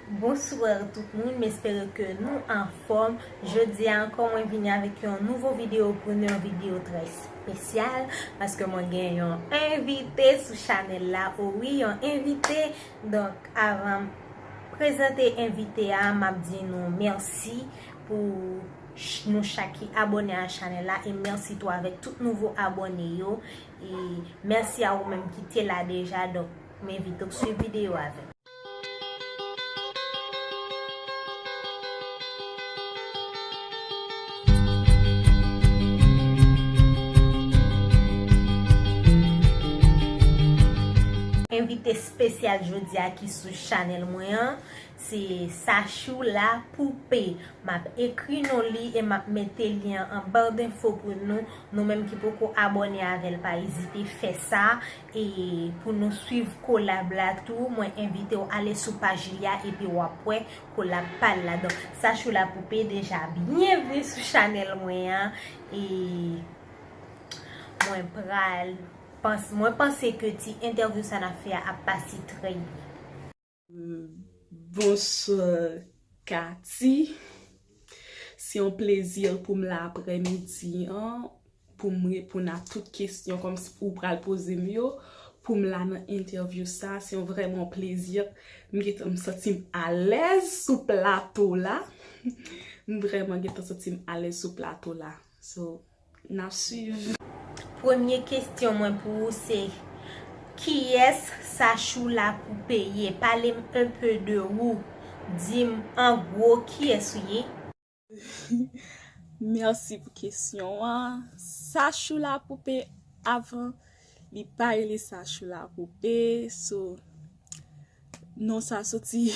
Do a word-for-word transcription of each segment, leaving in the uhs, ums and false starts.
Bonswa tout moun, m espere ke nou anfòm. Jodi a ankò, mwen vini avèk yon nouvo videyo pou nou, yon videyo trè espesyal, paske mwen gen yon envite sou chanèl la. O wi, yon envite. Donk, avan m prezante envite a, m ap di nou mèsi pou ch-, nou chak ki abòne a chanèl la, e mèsi tou avèk tout nouvo abòne yo. E mèsi a ou menm ki te la deja. Donk, m envite w swiv videyo avè m. Envite espesyal jodi a ki sou chanèl mwen an, se Sachou Lapoupée. M ap ekri non li e m ap mete lyen an ba denfo pou nou. Nou menm ki poko abòne avè l, pa ezite fè sa. E pou nou swiv kolab la tou, mwen envite w ale sou paj li a epi w ap wè kolab pa l la. Donk, Sachou Lapoupée, deja byenvni sou chanèl mwen an. E mwen pral pans-, mwen panse ke ti entèvyou sa n ap fè a ap pase trè byen. Bonswa, Cathy. Se yon plezi pou m la aprèmidi an, pou m reponn a tout kesyon kòmsi ou pral poze m yo, pou m la nan entèvyou sa, se yon vrèman yon plezi. M gentan, m santi m alèz sou plato la. M vrèman gentan santi m alèz sou plato la. So, n ap swiv. Premye kesyon mwen pou ou se, kiyès Sachou Lapoupée ye? Pale m un peu de ou. Di m an gwo kiyès ou ye. Mèsi pou kesyon an. Sachou Lapoupée, avan, li pa rele Sachou Lapoupée. So, non sa soti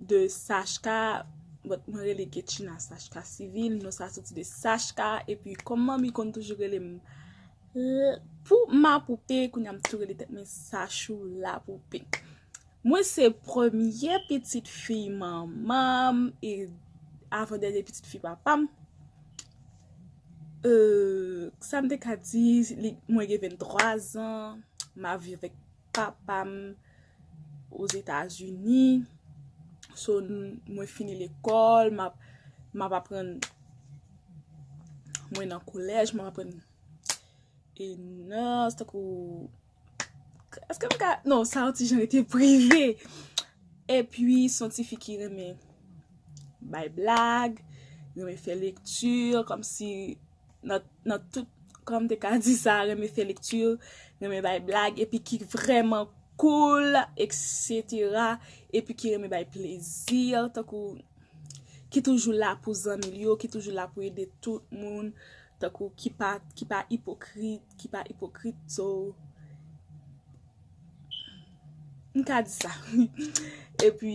de Sachka, but mwen rele Ketchina Sachka Civil, non sa soti de Sachka, epi kòm manmi konn toujou rele m l-, pou Mapoupée, kounye a m tou rele tèt mwen Sachou Lapoupée. Mwen se premye pitit fi manman m e avan dènye pitit fi papa m. Euh, sa m te ka di, li, mwen gen venntwa zan, m ap viv avèk papa m Ozetazini. So, n-, mwen fini lekòl, m ap, m ap aprann, mwen nan kolèj, m ap aprann e nèse, tankou, èske m ka, non, sa yon ti jan rete prive. Epi, se yon ti fi ki renmen bay blag, renmen fè lekti, kòmsi nan, nan tout, kòman m te ka di sa, renmen fè lekti, renmen bay blag, epi ki vrèman cool, et cetera. Epi ki renmen bay plezi, tankou, ki toujou la pou zanmi l yo, ki toujou la pou ede tout moun, tankou, ki pa, ki pa ipokrit, ki pa ipokrit, so, m ka di sa. Epi,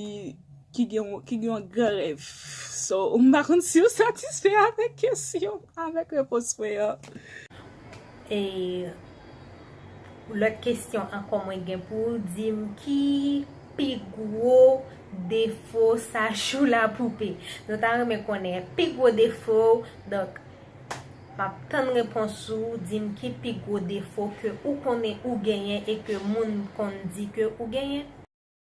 ki gen, ki gen yon gran rèv. So, m pa konn si w satisfè avèk kesyon, avèk repons mwen an. E lòt kesyon ankò mwen gen pou ou, di m ki pi gwo defo Sachou Lapoupée. Nou ta renmen konnen pi gwo defo w, donk, m ap tann repons ou, di m ki pi gwo defo ke ou konnen ou genyen e ke moun konn di ke ou genyen.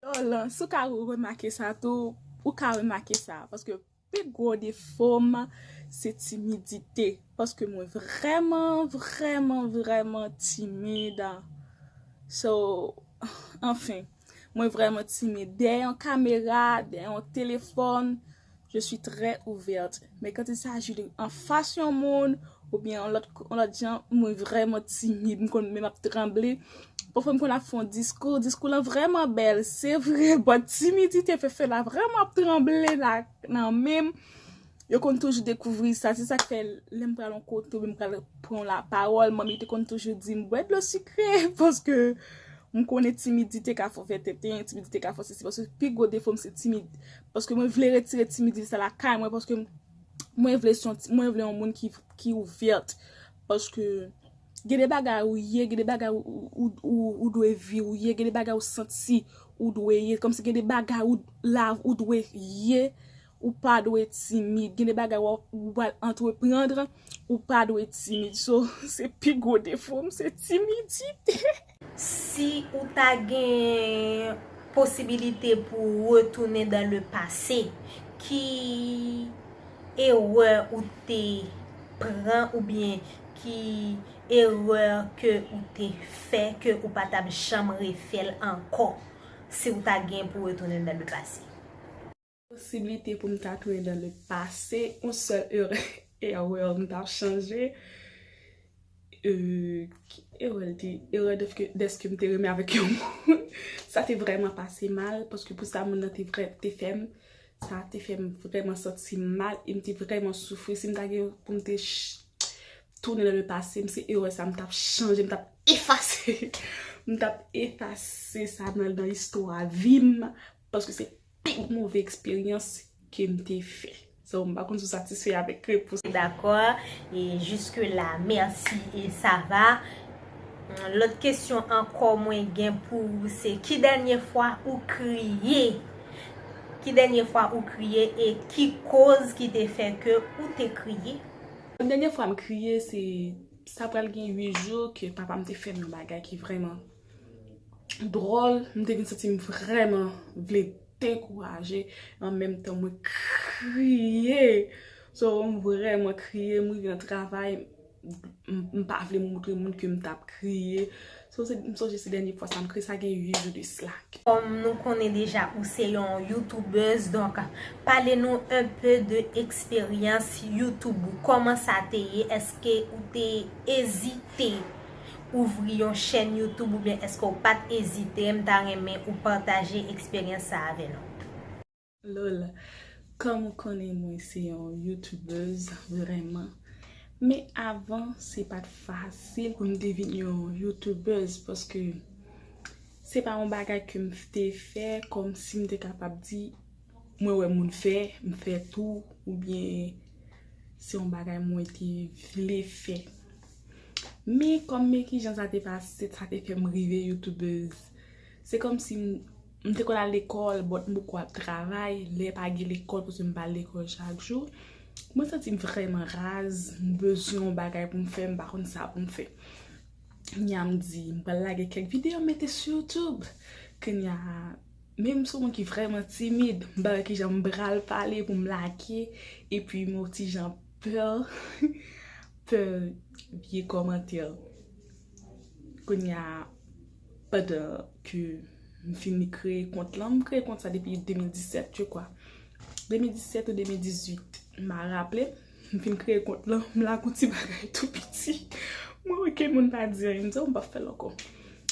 Dolan, si w ka remake sa tou, ou ka remake sa, paske pi gwo defo m, se timidite, paske mwen vrèman, vrèman, vrèman timid. So, anfen, mwen vrèman timid. Dèyè yon kamera, dèyè yon telefòn, je suis très ouverte. Men quand il s'agit de anfas yon moun, oubyen yon lòt, yon lòt jan, mwen vrèman timid, m konn menm ap tranble. Pafwa m konn ap fè yon diskou, diskou lan vrèman bèl, se vre, but timidite fè, fè la vrèman ap tranble la, nan men m. Yo konn toujou dekouvri sa, se sa k fè lè m pral yon kote oubyen m pral pran lapawòl, manmi te konn toujou di m bwè dlo sikre, paske m konnen timidite ka fè w fè tenten, timidite ka fè w sesi, paske pi gwo defo m se timid. Paske mwen vle retire timidite sa lakay mwen, paske mwen vle se yon ti, mwen vle yon moun ki, ki ouvèt. Paske gen de bagay ou ye, gen de bagay ou, ou, ou, ou dwe viv, ou ye, gen de bagay ou santi ou dwe ye. Kòmsi gen de bagay ou la, ou dwe ye, ou pa dwe timid. Gen de bagay ou, ou pral antreprann, ou pa dwe timid. So, se pi gwo defo m, se timidite. Si ou ta gen Posibilite pou w retounen dans le passé. Ki erè ou te pran oubyen ki erè ke ou te fè ke ou pa t ap janm refè l ankò si w ta gen pou w retounen dans le passé? Posibilite pou m ta tounen dans le passé, yon sèl erè, erè m ta chanje. Euh, ki erè l te, erè dèske, dèske m te renmen avèk yon moun. Sa te vrèman pase mal, paske pou sa moun nan te vrè, te fè m, sa te fè m vrèman santi m mal, e m te vrèman soufri. Si m ta gen pou m te ch- tounen dans le passé, m se erè sa m t ap chanje, m t ap efase. M t ap efase sa nan, nan istwa vi m, paske se pi move eksperyans ke m te fè. So, m pa konn si w satisfè avèk repons. Dakò, e jiske la, mèsi e sa va. Lòt kesyon ankò mwen gen pou ou se ki dènye fwa ou kriye? Ki dènye fwa ou kriye e ki koz ki te fè ke ou te kriye? Dènye fwa m kriye se, sa pral gen uit jou ke papa m te fè m yon bagay ki vrèman dwòl. M te vin santi m vrèman vle dekouraje. An menm tan, mwen kriye. So, m vrèman kriye. M rive nan travay, m, m pa vle montre moun ke m t ap kriye. So, se, m sonje se dènye fwa sa m kriye, sa gen uit jou de sla. Kòm nou konnen deja ou se yon YouTubeuse, donk pale nou un peu de eksperyans YouTube ou. Kòman sa te ye? Èske ou te ezite ouvri yon chèn YouTube oubyen èske ou pa t ezite? M ta renmen ou pataje eksperyans sa avè nou. Lol, kòm ou konnen mwen se yon YouTubeuse vrèman. Men avan, se pa t fasil pou m te vin yon YouTubeuse paske se pa yon bagay ke m te fè kòm si m te kapab di mwen wè moun fè, m fè tou, oubyen se yon bagay mwen te vle fè. Men kòm men kijan sa te pase, sa te fè m rive YouTubeuse. Se kòm si m, m te konn al lekòl, but m poko ap travay, lè pa gen lekòl, paske m pa al lekòl chak jou. Mwen santi m vrèman raz, m bezwen yon bagay pou m fè, m pa konn sa pou m fè. Kounya m di, m pral lage kèk videyo, m mete sou YouTube. Kounya, menm si w moun ki vrèman timid, m pa wè kijan m pral pale pou m lage, epi m yon ti jan pè, pè vye kòmantè. Kounya, pandan ke m fin kreye kont lan, m kreye kont sa depi de mil disèt, je crois. De mil disèt ou de mil dizuit, m pa raple, m fin kreye kont lan, m lage yon ti bagay tou piti. Mwen wè ke moun pa di anyen, m di, oh, m p ap fè l ankò.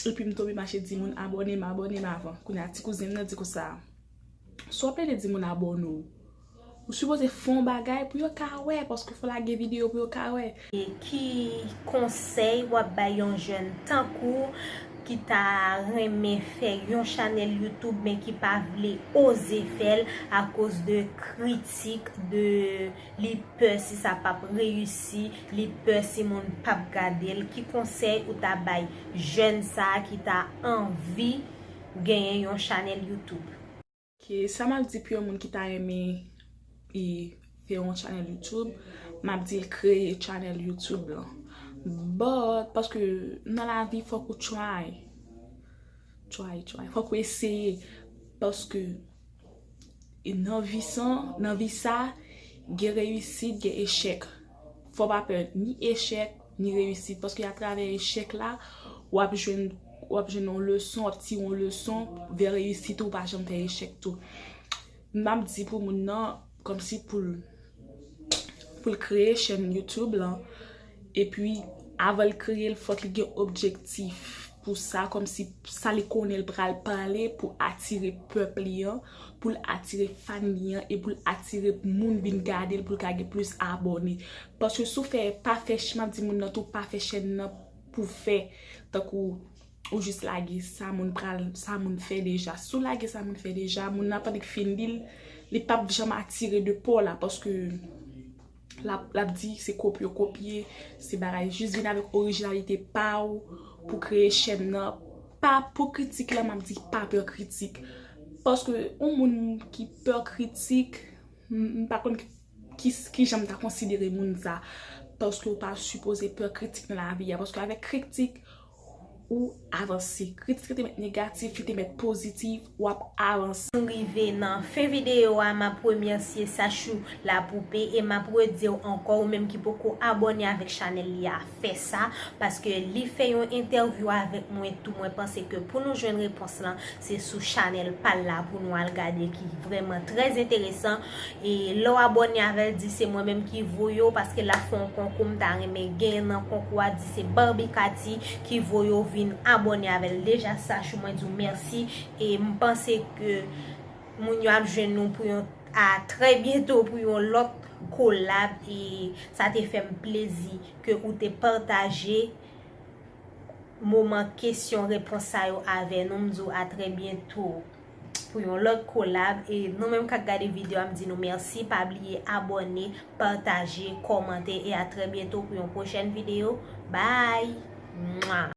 Epi m tonbe mache di moun abòne m, abòne m avan. Kounya ti kouzen m nan di konsa, si w ap plede di moun abòne w, ou sipoze fè yon bagay pou yo ka wè, paske fò w lage videyo pou yo ka wè. E ki konsèy w ap bay yon jèn tankou w ki ta renmen fè yon chanèl YouTube men ki pa vle oze fè l akoz de kritik, de li pè si sa p ap reyisi, li pè si moun p ap gade l? Ki konsèy ou ta bay jèn sa a ki ta anvi genyen yon chanèl YouTube? Ok, sa m ap di pou yon moun ki ta renmen e fè yon channel YouTube, m ap di l kreye channel YouTube lan. But, paske nan lavi fòk ou try. Try, try. Fòk ou eseye. Paske e nan vi san, nan vi sa, gen reyisit, gen echèk. Fò w pa pè ni echèk, ni reyisit. Paske atravè echèk la, w ap jwenn, w ap jwenn yon leson, w ap tire yon leson vè reyisit ou, ou pa janm fè echèk tou. M ap di pou moun nan, kòmsi pou l, pou l kreye chèn YouTube lan, epi avan l kreye l, fòk li gen objektif pou sa, kòmsi sa li konnen l pral pale pou atire pèp li an, pou l atire fan li an, e pou l atire moun vin gade l, pou l ka gen plis abòne. Paske si w fè, pa fè, m ap di moun nan tou, pa fè chèn nan pou fè, tankou ou jis lage sa moun pral, sa moun fè deja. Si w lage sa moun fè deja, moun nan pandan k fin li l, li p ap janm atire de pa w la, paske l ap, l ap di se kopye w kopye, se bagay, jis vin avèk orijinalite pa w pou kreye chèn nan. Pa pou kritik la, m ap di pa pè kritik. Paske yon moun ki pè kritik, m, m pa konn ki, ki jan m ta konsidere moun sa. Paske w pa sipoze pè kritik nan lavi a. Paske avèk kritik, ou avanse. Kritik te mèt negatif, li te mèt pozitif, w ap avanse. Nou rive nan fen videyo a, m ap remèsye Sachou Lapoupe e m ap redi w ankò, ou menm ki poko abòne avèk chanèl li a, fè sa, paske li fè yon entèvyou avèk mwen tou. Mwen panse ke pou nou jwenn repons lan, se sou chanèl pa l la pou nou al gade, ki vrèman trè enteresan. E lè w abòne avè l, di se mwen menm ki voye w, paske l ap fè yon konkou, m ta renmen genyen nan konkou a, di se Barbie Cathy ki voye w vin abòne avè l. Deja Sachou, mwen di w mèsi e m panse ke moun yo ap jwenn nou pou yon, a trè byento pou yon lòt kolab. E sa te fè m plezi ke ou te pataje moman kesyon repons sa yo avè nou. M di w a trè byento pou yon lòt kolab. E nou menm k ap gade videyo a, m di nou mèsi. Pa bliye abòne, pataje, kòmante e a trè byento pou yon pwochèn videyo. Bye! Mwa!